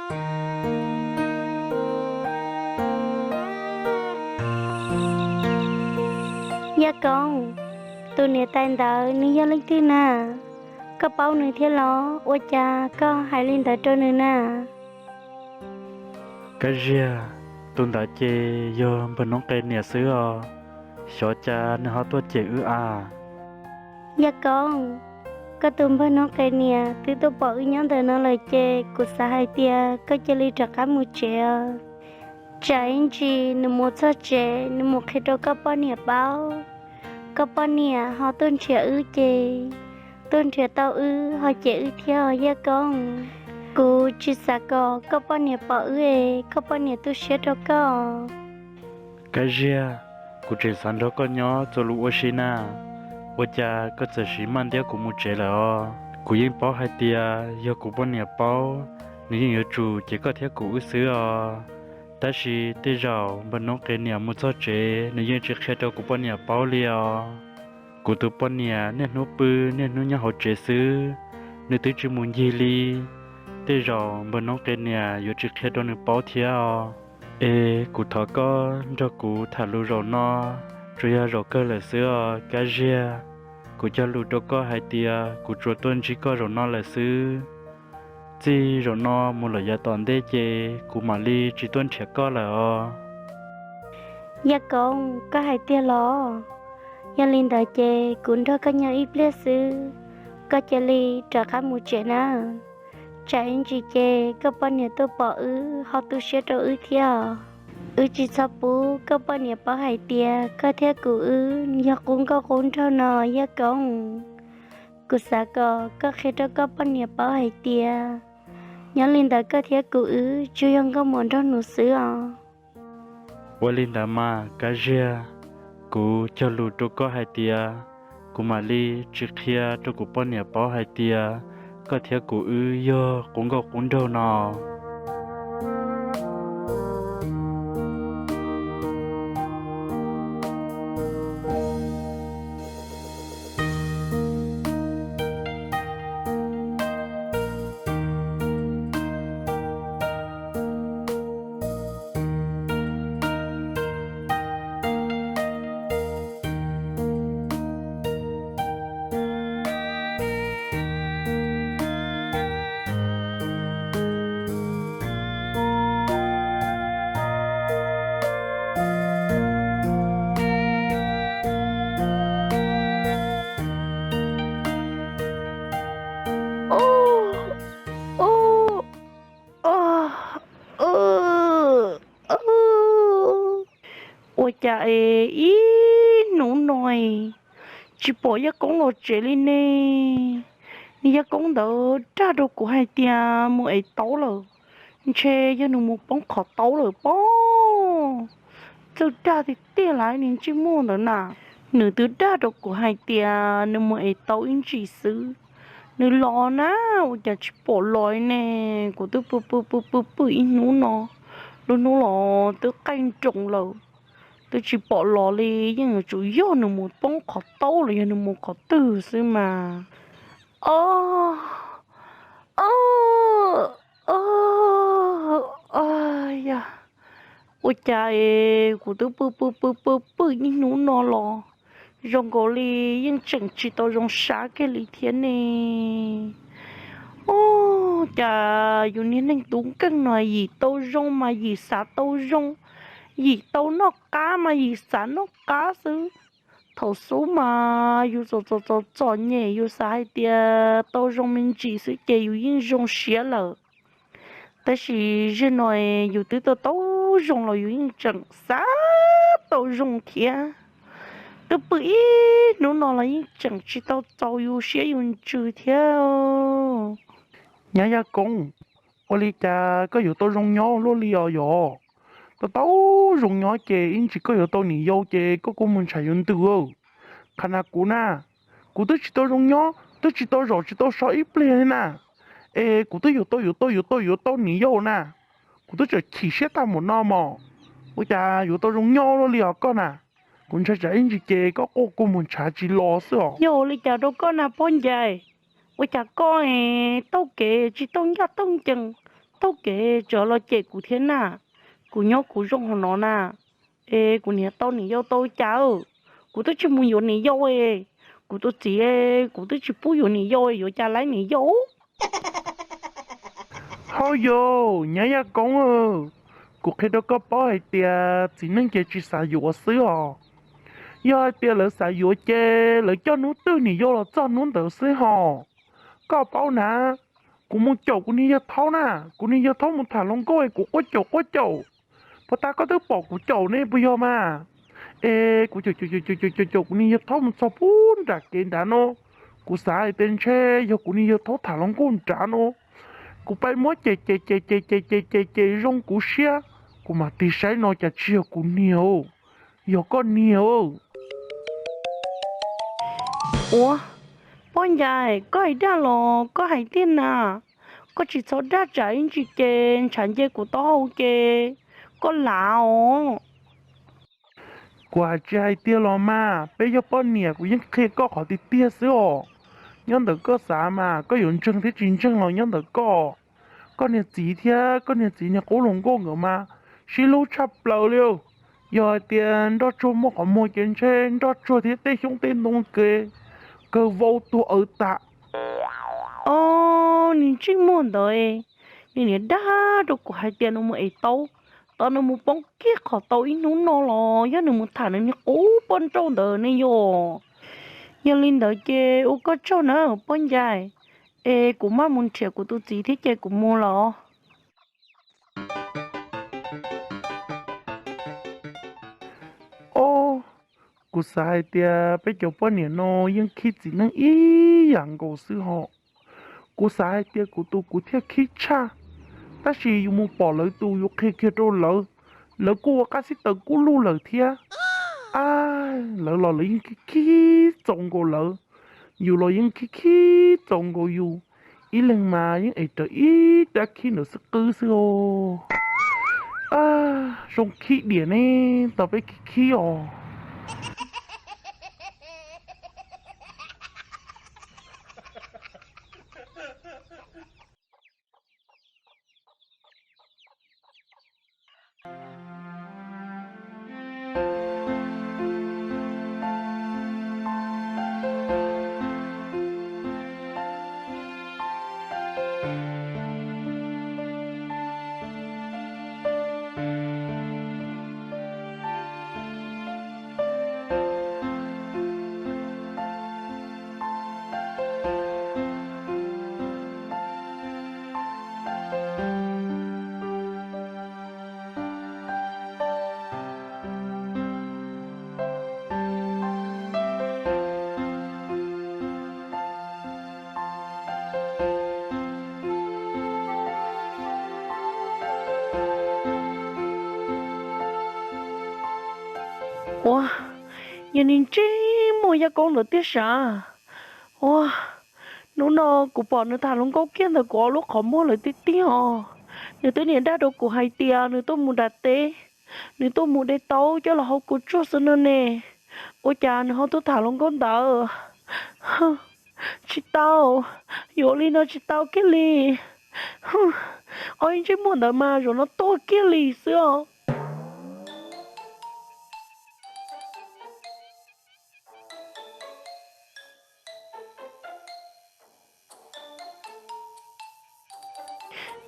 Yaj Koob, tus niam tais ntawd nws yog leej twg na? Koj paub nws thiab los? Ua cas koj hais li ntawd rau nws na? Kab Ziag, tus ntawd ces yog npawg Noob Qe niam xwb os, xyov cas nws ho tuaj cem wb a. Yaj Koob, koj tus npawg Noob Qe niam twb tuaj pom wb nyob ntawm no lawm ces kuv xav hais tias koj cia li rov qab mus tsev os. Tsam ib ntsis nws mus txog tsev nws mus qhia rau koj poj niam paub, koj poj niam ho tuaj nrhiav wb ces tuaj nrhiav tau wb ho cem wb thiab os Yaj Koob. Kuv tsis xav kom koj poj niam pom wb es koj poj niam tu siab rau koj. Kab Ziag, kuv tseem xav nrog koj nyob txuas lus ua si na, ua cas koj txawm siv maj ntiab kuv mus tsev lawm os? Kuv yeej paub hais tias yog kuv poj niam paub, nws yeej yuav tsum cem koj thiab kuv wb xwb os. Tab sis tej zaum npawg Noob Qe niam mus txog tsev nws yeej tsis qhia rau kuv poj niam paub li os. Kuv tus poj niam niaj hnub pw niaj hnub nyob hauv tsev xwb, nws twb tsis mus ncig li. Tej zaum npawg Noob Qe niam yuav tsis qhia rau nws paub thiab os. Es kuv thov koj nrog kuv tham lus zaum no, tsuas yog zaum kawg lawm xwb os Kab Ziag. Kuv cog lus rau koj hais tias kuv tsuas tuaj ntsib koj zaum no lawm xwb. Txij zaum no mus lawm yav tom ntej ces kuv mam li tsis tuaj nrhiav koj lawm os. Yaj Koob, koj hais tiag los? Yog li ntawd ces kuv nrog koj nyob ib pliag xwb, koj cia li rov qab mus tsev na. Tsam ib ntsis ces koj poj niam tuaj pom wb ho tu siab rau wb thiab. Wb tsis txhob pub koj poj niam paub hais tias koj thiab kuv wb yog qub nkauj qub nraug no Yaj Koob. Kuv xav kom koj qhia rau koj poj niam paub hais tias nyob li ntawd koj thiab kuv wb tsuas yog nkauj muam nraug nus xwb os. Ua li ntawd mas Kab Ziag, kuv cog lus rau koj hais tias kuv mam li tsis qhia rau kuv poj niam paub hais tias koj thiab kuv wb yog qub nkauj qub nraug no. Ua cas es ib hnub no tsis pom Yaj Koob los tsev li ne? Nws Yaj Koob ntawd dag rau kuv hais tias mus ev taub lawm, ntshe yog nws mus poob qhov taub lawm pob. Txawj dag tiag tiag li nws ntsej muag ntawd na. Nws twb dag rau kuv hais tias nws mus ev taub ib ntsis xwb, nws los na, ua cas tsis pom los ne? Kuv twb pw pw pw pw pw ib hnub no, lub hnub los twb qaij nroos lawm, twb tsis pom los li. Yeej yuav tsum yog nws mus poob qhov taub los yog nws mus qhov twg xwb mas. Ob, ob, ob, yog ua cas es kuv twb pw pw pw pw pw ib hnub no los zoo nkaus li yeej tseem tsis tau zoo sab kiag li thiab ne. Ub, cas yus niag neeg tub nkeeg no yim tau zoo mas yim xav tau zoo, yim tau noj qab mas yim xav noj qab xwb. Thaum xub mas yus txom txom txom txom nyem yus xav hais tias tau zoo me ntsis xwb ces yus yeej zoo siab lawm. Tab sis zaum no yus twb tau tau zoo los yus yeej tseem xav tau zoo thiab. Twb pw ib hnub no los yeej tseem tsis tau txaus yus siab yus ntsws thiab. Nyab Yaj Koob, ua li cas koj yuav tau zoo nyob luaj li os yog? Tau tau zoo nyob ces ib ntsis koj yuav tau niam yau ces koj kuj mus ntshav yuav ntws. Qhov no kuv na, kuv twb tsis tau zoo nyob, twb tsis tau zom tsis tau so ib pliag li na. Es kuv twb yuav tau yuav tau yuav tau yuav tau niam yau na, kuv twb tseem chim siab tag npaum no mog. Ua cas yuav tau zoo nyob luaj li os koj na? Kuv ntshai tsam ib ntsis ces koj quaj kuj mus ntshav tsis los xwb os. Yog ua li cas rau koj na pog ncais? Ua cas koj taug kev tsis taug ncaj taug ncees, taug kev tsam los cem kuv thiab na. Kuv nyob kuv zoo hauv no na, es kuv niam tau niam yau tau cas, kuv twb tsis mus yuav niam yau, kuv tus txiv, kuv twb tsis pub yuav niam yau, yuav cas laib niam yau. Hauj yus, nyab Yaj Koob, kuv qhia rau koj paub hais tias txiv neej ces tsis xav yuav xwb os. Yog hais tias lawv xav yuav ces lawv coj hnub twg niam yau los txog hnub ntawd xwb hos. Koj paub na, kuv mus caum kuv niag yawg thaub na, kuv niag yawg thaub mus tham hluas nkauj es kuv quaj caum quaj caum. Puag ta koj twb pom kuv caum ne puas yog mas? Es kuv caum caum caum caum caum caum kuv niag yawg thaub mus txog pub nram kev nrad no, kuv xav hais tias ntshe yog kuv niag yawg thaub tham hluas nkauj nrad no. Kuv pais muab cem cem cem cem cem cem cem cem zoo kuv siab, kuv mam tig saib no cas tsis yog kuv niag, yog koj niag. Ua, poj ncais, koj hais dag los koj hais tiag na? Koj tsis txhob dag tsam ib ntsis ces ntshav nce kuv taub hau ces koj lav os. Kuv hais tsis hais tiag los mas, peb yog poj niam kuv yeej qhia koj qhov tiag tiag xwb os. Nyob ntawm koj xav mas koj yuav ntseeg thiab tsis ntseeg los nyob ntawm koj. Koj niag txiv thiab koj niag txiv niag qub hluas nkauj nkawd mas sib hlub tshaj plaws li. Yog hais tias nroj tsuag muaj qhov muag ces ntshe nroj tsuag thiab tej xyoob tej ntoo kev kawg vau tuag awv tas. Os, niag ntsej muag ntawd, niag niam dag rau kuv hais tias nws mus ev taub, tos nws mus poob kiag qhov tau ib hnub no los yog nws mus tham nws niag qub poj nrauj ntawd ne yom. Yog li ntawd ces ua koj tsaug na poj ncais, es kuv maj mus nrhiav kuv tus txiv thiab ces kuv mus los. Os, kuv xav hais tias peb cov poj niam no yeej khib txiv neej ib yam nkaus xwb hos. Kuv xav hais tias kuv tus kuv thiaj khib tshaj, tab sis yus mus pom lawv tus yus qhia kiag rau lawv, lawv kuj ua qab xib taws kub lug lawm thiab. A, lawv los lawv yeej khib khib txaus nkaus lawv, yus los yeej khib khib txaus nkaus yus. Ib leeg mas yeej ev rawv ib rab khib ntawm xwb qwb xwb os. Zoo khib diam ne, tau peb khib khib os. Ua, yog niag ntsej muag Yaj Koob ntawd tiag sav. Ua, hnub no kuv pom nws tham hluas nkauj kiag ntawm kuv ob lub qhov muag lawm tiag tiag os. Nws twb niam dag rau kuv hais tias nws tuaj mus nram teb, nws tuaj mus de taub coj los hau kua tsuag xwb no ne. Ua cas nws ho tuaj tham hluas nkauj ntawd? Tsis tau, yuav li no tsis tau kiag li. Ob niag ntsej muag ntawd mas zaum no tuag kiag li xwb os.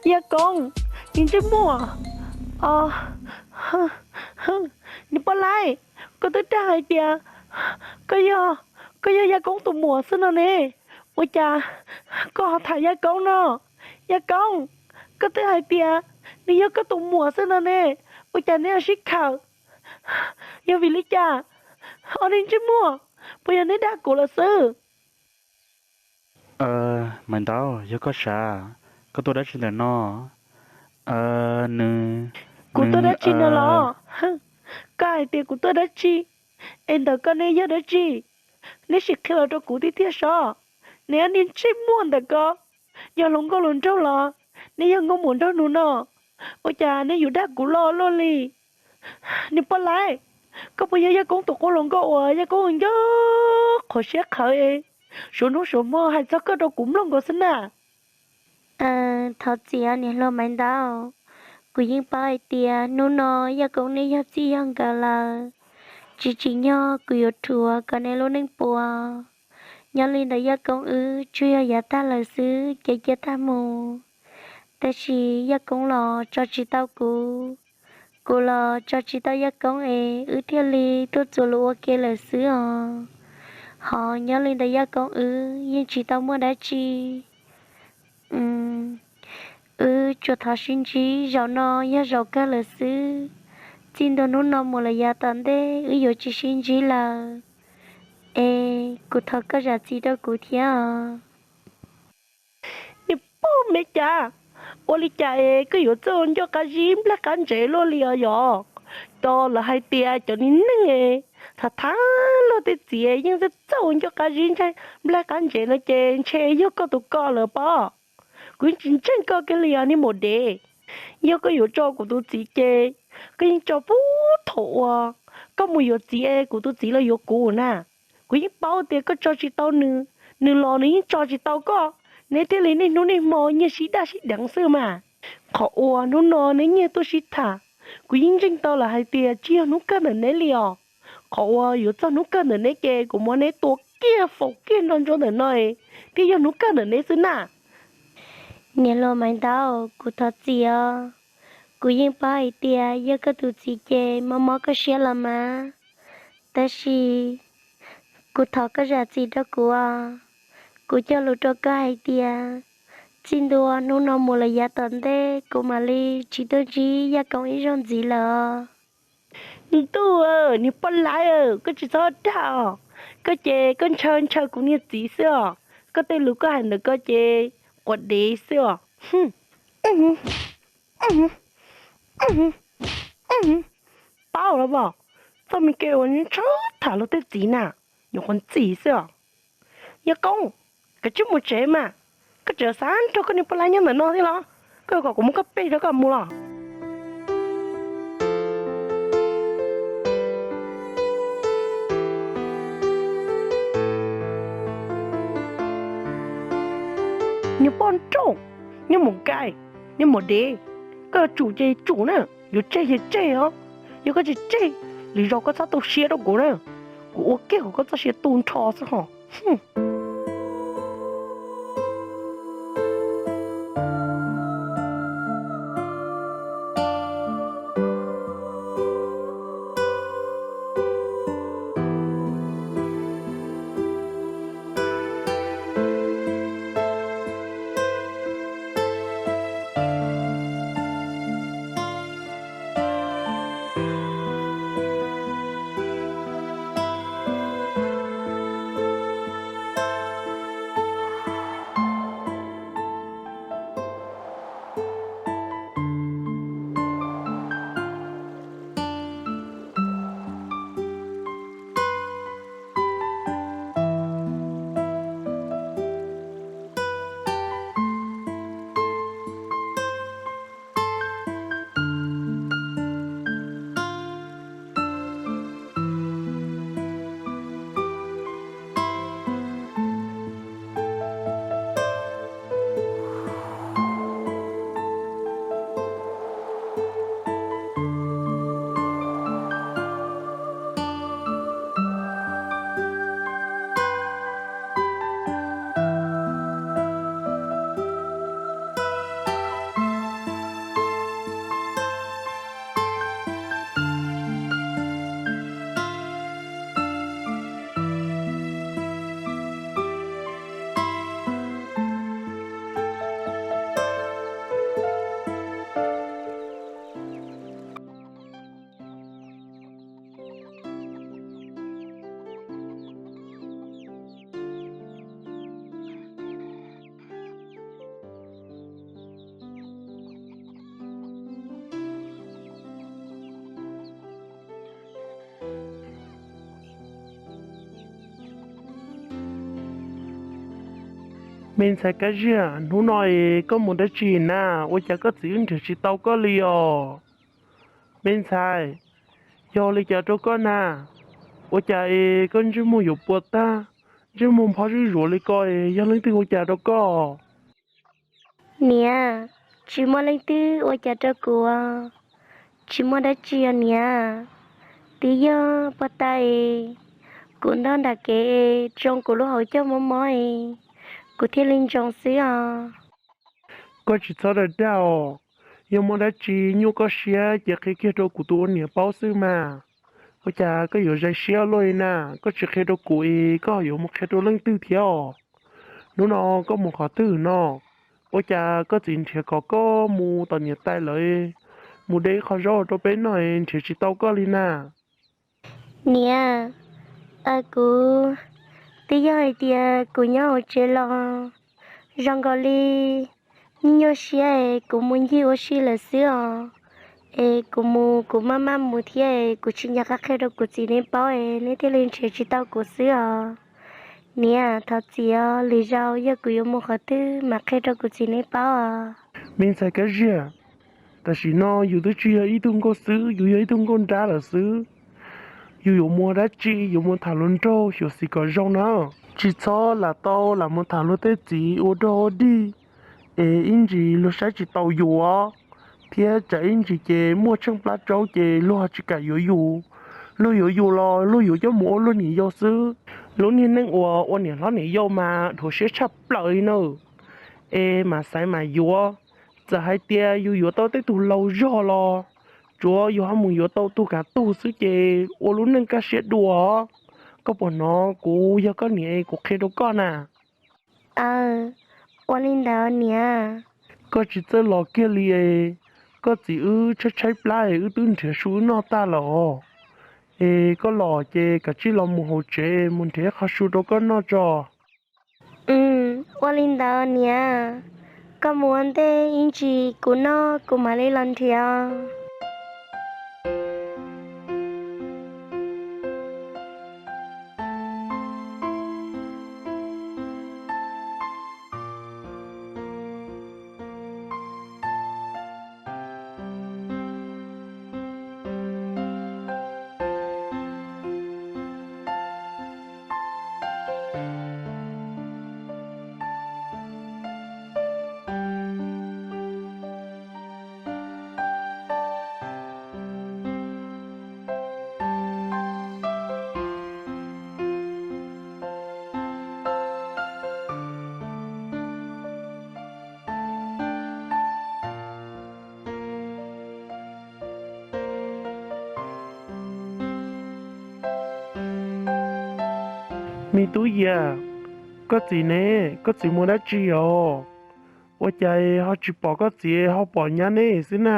Yaj Koob, niag ntsej muag, niag poj laib, koj twb dag hais tias koj yog, koj yog Yaj Koob tus muam xwb no ne. Ua cas koj ho tham Yaj Koob no? Yaj Koob, koj twb hais tias nws yog koj tus muam xwb no ne, ua cas neb ho sib khawm? Yog vim li cas? Ob niag ntsej muag, puas yog neb dag kuv lawm xwb? Maiv Ntaub, yog koj sav, koj tuaj dab tsi ntawm no? Nws, kuv tuaj dab tsi no los? Koj hais tias kuv tuaj dab tsi? Es ntawm koj neb yog dab tsi? Neb sim qhia los rau kuv tiag tiag sov. Neb ob niag ntsej muag ntawm ko, yog hluas nkauj hluas nraug los neb yog nkauj muam nraug nus no, ua cas neb yuav dag kuv loj luaj li? Niag poj laib, koj puas yog Yaj Koob tus qub hluas nkauj uas Yaj Koob nco qhov siab qhawv, suav hnub suav hmo hais txog koj rau kuv mloog nkaus xwb na? Thov txim niam hluas Maiv Ntaub, kuv yeej paub hais tias hnub no Yaj Koob neb yog txij yog nkawm lawm, tsis tsim nyog kuv yuav rhuav kom neb lub neej puas. Nyob li ntawm Yaj Koob wb tsuas yog yav tag lawm xwb ces cia tag mus. Tab sis Yaj Koob los tso tsis tau kuv, kuv los tso tsis tau Yaj Koob es wb thiaj li tuaj txuas lus ua ke lawm xwb os. Hos nyob li ntawm Yaj Koob wb yeej tsis tau muaj dab tsi. Wb tsuas thov sib ntsib zaum no yog zaum kawg lawm xwb. Txij ntua hnub no mus lawm yav tom ntej wb yuav tsis sib ntsib lawm. Es kuv thov koj zam txim rau kuv thiab os. Niag pog me cas, ua li cas es koj yuav txawj ncoj qab zib nplaig qab ntsev luaj li os yom? Cov lawv hais tias cov niag neeg tham tham luag tej txiv yeej txawj txawj ua ncoj qab zib nplaig qab ntsev no ces ntshe yog koj tus ko lawm pob. Kuv yeej tsis ntseeg koj kiag li os niag maum dev. Yog koj yuav tso kuv tus txiv ces koj yeej tso puag thaum uas koj mus yuav txiv es kuv tus txiv los yuav kuv na. Kuv yeej paub tias koj tso tsis tau nws, nws los nws yeej tso tsis tau koj, neb thiaj li niaj hnub niaj hmo nyiag sib daj sib deev xwb mas. Qhov uas hnub no neb nyiag tuaj sib tham, kuv yeej ntseeg tau lawm hais tias tsis yog hnub kawg ntawm neb li os. Qhov uas yuav txog hnub kawg ntawm neb ces kuv muab neb tua kiag faus kiag nrov nrov ntawm no thiaj yog hnub kawg ntawm neb xwb na. Niam hluas Maiv Ntaub, kuv thov txim os. Kuv yeej paub hais tias yog koj tus txiv ces mob mob koj siab los mas. Tab sis kuv thov koj zam txim rau kuv os. Kuv cog lus rau koj hais tias txij ntua hnub no mus lawm yav tom ntej kuv mam li tsis tuaj ntsib Yaj Koob ib zaug ntxiv lawm os. Ntuj, niag poj laib, koj tsis txhob dag os. Koj ces koj ntshaw ntshaw kuv niag txiv xwb os. Koj tej lus koj hais ntawm koj ces quav dev xwb os. Paub los as, txoj me kev uas ntshaw tham luag tej txiv na, nyuam qhuav ntxim xwb os. Yaj Koob, koj cia li mus tsev mas. Koj tseem xav nrog koj niag poj laib nyob ntawm no thiab los? Koj yuav kom kuv muab koj pej rau koj mus los? Niag poj nrauj, niag maum nkaim, niag maum dev, koj yuav tsum ces tsum na, yuav tseg ces tseg os. Yog koj tsis tseg, lwm zaus koj txhob tu siab rau kuv na, kuv ua kiag kuv koj txoj sia tu nrho xwb hos. Me ntxhais Kab Ziag, hnub no es koj mus dab tsi na? Ua cas koj txiv wb nrhiav tsis tau koj li os? Me ntxhais, yog li cas rau koj na? Ua cas es koj ntsej muag yuav puas tag, ntsej muag nphob zuj zus li ko es yog leej twg ua cas rau koj? Niam, tsis muaj leej twg ua cas rau kuv os. Tsis muaj dab tsi os niam, twb yog pog tas es kuv nrog nram kev es tsoo kuv lub hauv caug mob mob es kuv thiaj li ntsoov xwb os. Koj tsis txhob dag dag os, yog muaj dab tsi nyuaj koj siab ces qhia kiag rau kuv tus ua niam paub xwb mas. Ua cas koj yuav zais siab luaj li na, koj tsis qhia rau kuv es koj ho yuav mus qhia rau leej twg thiab os? Hnub no koj mus qhov twg no? Ua cas koj txiv nrhiav kom koj mus tom niam tais lawv mus de qho zaub rau peb noj es nrhiav tsis tau koj li na? Niam, kuv twb yog hais tias kuv nyob hauv tsev los zoo nkaus li nyuaj nyuaj siab es kuv mus ncig ua si lawm xwb os. Es kuv mus kuv maj maj mus thiab es kuv tsis nco qab qhia rau kuv txiv neb paub es neb thiaj li nrhiav tsis tau kuv xwb os. Niam, thov txim os, lwm zaus yog kuv yuav mus qhov twg mam qhia rau kuv txiv neb paub os. Me ntxhais Kab Ziag, tam sim no yus twb tsis yog ib tug nkauj xwb, yus yog ib tug nkauj nrab lawm xwb. Yus yuav mus dab tsi, yuav mus tham hluas nraug xyuam xim kom zoo na. Tsis txhob lam tau lam mus tham luag tej txiv ua dog ua dig, es ib ntsis luag saib tsis taus yus os, thiab tsam ib ntsis ces muaj tsheej plab tsaub ces luag tsis kam yuav yus. Luag yuav yus los luag yuav coj mus ua luag niam yau xwb. Lub niag neej uas ua niam hlob niam yau mas dhuav siab tshaj plaws li na. Es mam xaiv mam yuav. Txawm hais tias yus yuav tau tej tug laus zog los tsuav yus ho mus yuav tau tug kav tug xwb ces ua lub neej kaj siab dua. Koj puas hnov kuv yog koj niam es kuv qhia rau koj na? Aw, ua li ntawd niam. Koj tsis txawj los kiag li es, koj txiv wb tshaib tshaib plab es wb twb nrhiav su wb noj tag lawm os. Es koj los ces kav tsij los mus hauv tsev mus nrhiav qho su rau koj noj tso. Ua li ntawd niam, koj mus ua ntej ib ntsis kuv noj kuv mam li los nrhiav. Me tub Yias, koj txiv ne, koj txiv mus dab tsi os? Ua cas ho tsis pom koj txiv ho pom nyab neb xwb na?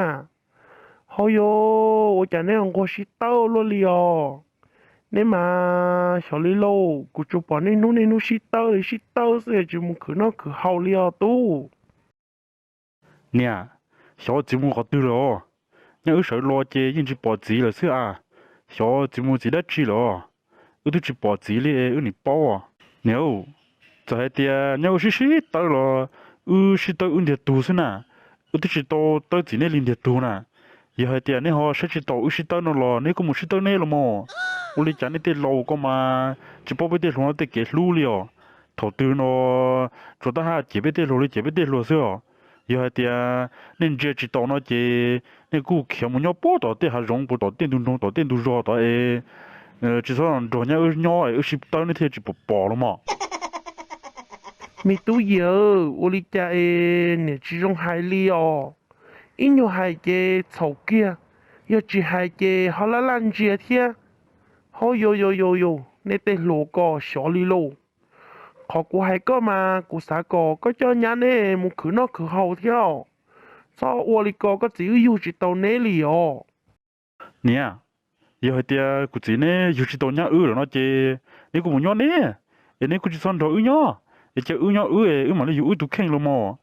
Hauj yus, ua cas neb ho nquag sib tawb luaj li os? Neb mas xyov li lauj, kuv tsuas pom niaj hnub niaj hnub sib tawb li sib tawb xwb tsis mus khwv noj khwv haus li os tub. Niam, xyov txiv mus qhov twg lawm os. Nyab wb sawv los ces yeej tsis pom txiv lawm xwb a. Xyov txiv mus txiv dab tsi lawm os. Wb twb tsis pom txiv li wb nim paub. Niam, txawm hais tias nyab wb sib sib tawb los wb sib tawb wb ntiag tug xwb na. Wb twb tsis tau tawb txiv neb li ntiag tug na. Yog hais tias neb ho saib tsis taus wb sib tawb no los neb kuj mus sib tawb neb los mas. Ua li cas nej tej laus ko mas tsis paub peb tej hluas tej kev hlub li os. Thaum twg no tsuas tab haj cem peb tej hluas li cem peb tej hluas xwb os. Yog hais tias nej ntsia tsis taus no ces nej kuj khiav mus nyob puag tom tej hav zoov puag tom tej ntug nroog tom tej ntug zos tod es tsis txhob nrog nyab wb nyob es wb sib tawb neb thiaj tsis pom pom los mas. Me tub Yias, ua li cas es niam tsis zoo hais li os? Ib nyuag hais ces txhaum kiag, yog tsis hais ces ho laj laj ntsia thiab. Hauj yus yus yus, nej tej hluas ko xyov li lauj. Qhov kuv hais koj mas kuv xav kom koj coj nyab neb mus khwv noj khwv haus thiab. Txhob ua li ko koj txiv wb yug tsis tau neb li os. Niam, yog hais tias kuv txiv neb yug tsis tau nyab wb lawm no ces neb kuj mus nyob neb, es neb kuj tsis txhob nrog wb nyob, es cia wb nyob wb es wb mam li yug wb tus kheej los mas.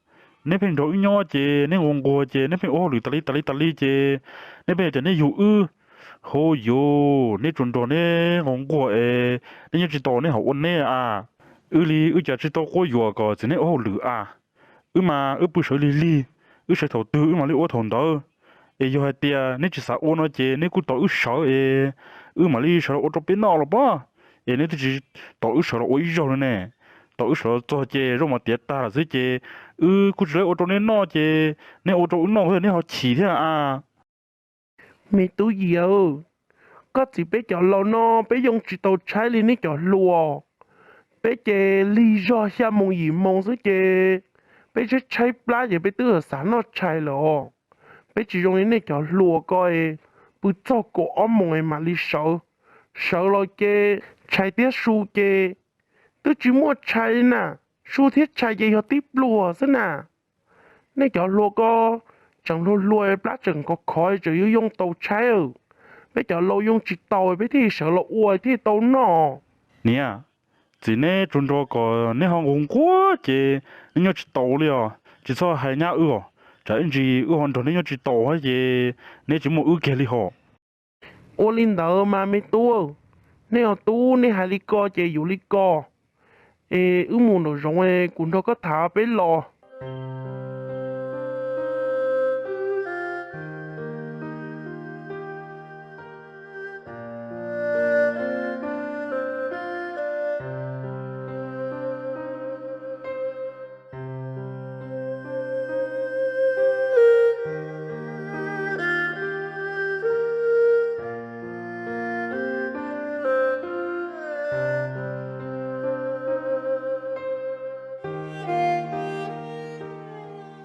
Neb pheej nrog wb nyob ces neb nquag nquag ces neb pheej ua hauj lwm tas li tas li tas li ces neb pheej tias neb yug wb. Hauj yus, neb tsuas nrog neb nquag nquag es neb nyob tsis tau neb ho ua neb a. Wb li wb cas tsis tau quab yuam kom txiv neb ua hauj lwm a. Wb mas wb pw sawv lig lig, wb sawv thaum twg wb mam li ua thaum ntawd. Es yog hais tias neb tsis xav ua no ces neb kuj tos wb sawv es wb mam li sawv los ua rau peb noj los pob. Es neb twb tsis tos wb sawv los ua ib zaug li ne. Thaum wb sawv txog ces zaub mov tiav tag lawm xwb ces wb kuj tsis lawv ua rau neb noj ces neb ua rau wb noj thiab neb ho chim thiab a. Me tub Yia, koj txiv peb cov laus no peb yoo tsis tau tshaib li neb cov hluas. Peb ces lig zog xya moos yim moos xwb ces peb tshaib tshaib plab ces peb twb xav noj tshais lawm os. Peb tsis zoo li nej cov hluas ko, pw txog kaum ob moos mam li sawv. Sawv los ces tshais thiab su ces twb tsis muaj tshais li na, su thiab tshais ces yog tib pluag xwb na. Nej cov hluas ko tseem hluas hluas plab tseem khov khov tseem yuav yoo tau tshaib. Peb cov laus yoo tsis tau peb thiaj sawv los ua thiaj tau noj. Niam, txiv neb tsuas nrog kom neb ho nquag nquag ces neb nyob tsis taus li os. Tsis txhob hais nyab wb os, tsam ib ntsis wb ho nrog neb nyob tsis taus ces neb tsis muaj wb kiag li hos. Ua li ntawd mas me tub, nej ho tub nej hais li ko ces yuav li ko. Es wb mus nraum zoov kuv nrog koj tham peb los.